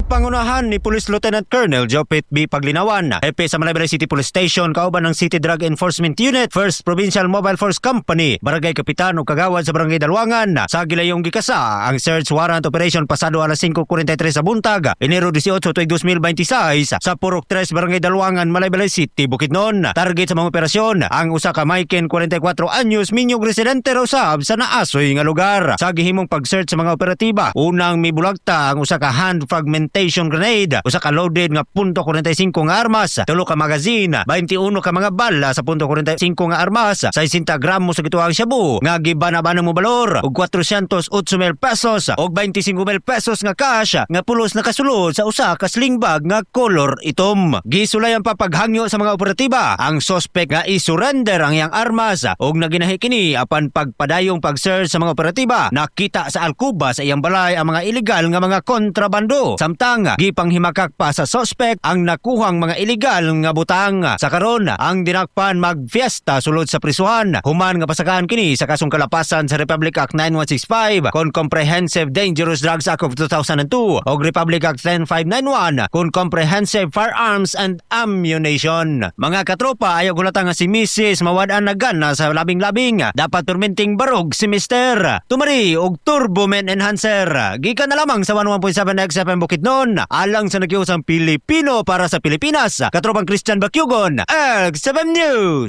Pangunahan ni Police Lieutenant Colonel Jopet B. Paglinawan, hepe sa Malaybalay City Police Station, kauban ng City Drug Enforcement Unit, 1st Provincial Mobile Force Company, Barangay Kapitan ug Kagawad sa Barangay Dalwangan. Sa gilayong gikasa ang search warrant operation pasado alas 5:43 sa buntag, Enero 18, tuig 2026, sa Purok 3, Barangay Dalwangan, Malaybalay City, Bukidnon. Target sa mga operasyon ang usa ka Maiken, 44 anyos, minyong residente raw sab sa naasoy nga lugar. Sa gihimong pag-search sa mga operatiba, unang mibulagta ang usa ka hand fragmentation grenade, usa ka loaded nga .45 nga armas, tulo ka magazine, 21 ka mga bala sa .45 nga armas, 60 gramos sa gituwang shabu nga gibana-bana mo balor og 408 mil pesos og 25 mil pesos nga cash nga pulos nakasulod sa usa ka sling bag nga kolor itom. Gisulayan pa paghangyo sa mga operatiba ang sospek nga i-surrender ang iyang armas og naginahi kini, apan pagpadayong pag-search sa mga operatiba, nakita sa alkuba sa iyang balay ang mga ilegal nga mga kontrabando. Samtang gipanghimakak pa sa sospek ang nakuhang mga ilegal nga butang. Sa karon, ang dinakpan magfiesta sulod sa prisuhan human nga pasakaan kini sa kasong kalapasan sa Republic Act 9165 kon Comprehensive Dangerous Drugs Act of 2002 o Republic Act 10591 kon Comprehensive Firearms and Ammunition. Mga katropa, ayaw gulata nga si Mrs. mawad-an na gana sa labing-labing. Dapat perminting barog si Mr. Tumari og Turbo Man Enhancer. Gikan na lamang sa 11.7 XFM Bukidnon. Alang sa nagiusang Pilipino para sa Pilipinas. Katropang Christian Bakyugon, XFM News.